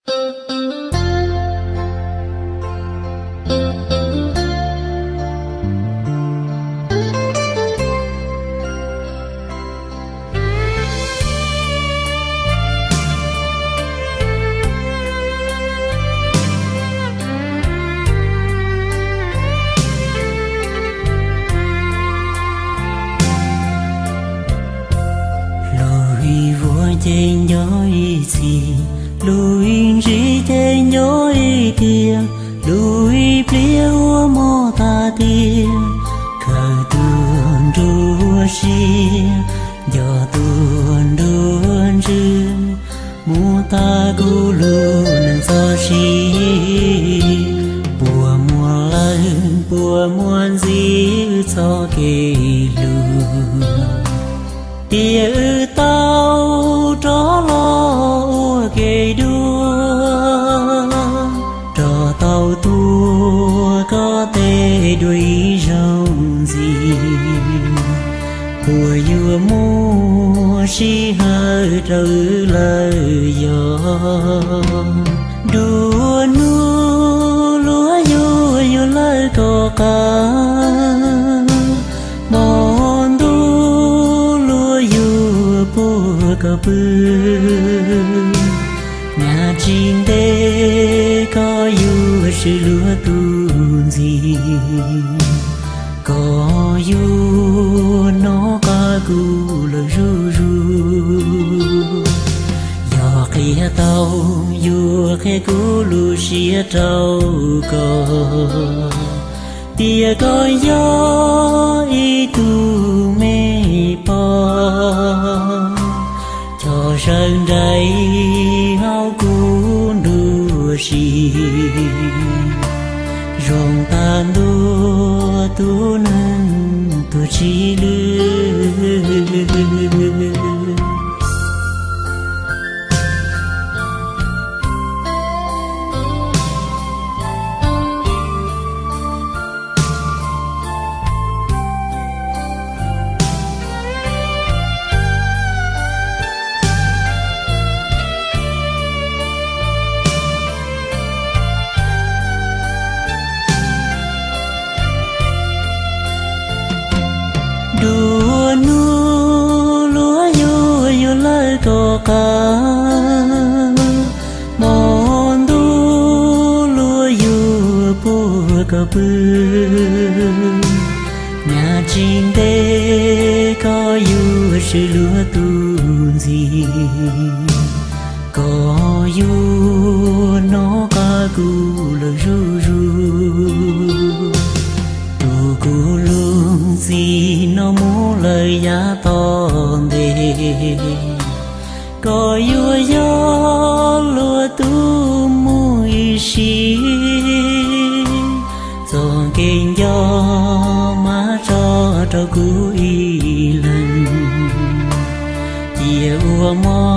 Lub ib vuag ces nco ib txhis, lub ib ntsis ces nco ib tiam, lub ib pliag ua mob tas tiag, khaws tuaj nruab siab, nco tuaj nruab ntsws, mus tag kuv lub neej txoj sia, puas muaj lawm puas muaj ntxiv wb txoj kev hlub. Tiam wb tau rov los ua ke dua, rov tau tuav koj tej dua ib zaug ntxiv. Puas yuav muaj sij hawm rau wb lawm yog? Dua hnub luag yuav yuav lawm koj qab, hmo ntuj luag yuav puag koj pw. Nyaj tsis ntev koj yuav swm luag tus ntxim, koj yuav hnov qab kuv lawm zuj zus. Yog qhia tau yuav qhia kuv lub siab rau koj, tias koj yog ib tug me pog, coj sawv nraim hauv kuv nruab siab, zoo tag ntua tus neeg tuag tsis lwj. Dua hnub luag yuav yuav lawm koj qab, hmo ntuj luag yuav puag koj pw. Nyaj tsis ntev koj yuav swm luag tus ntxim, koj yuav hnov qab kuv lawm zuj zus. Tus kuv lub txim no mus lawm yav tom ntej, koj yuav yog luag tus mus ib sim. Txoj kev nco mas tso rau kuv ib leeg, cia ua mob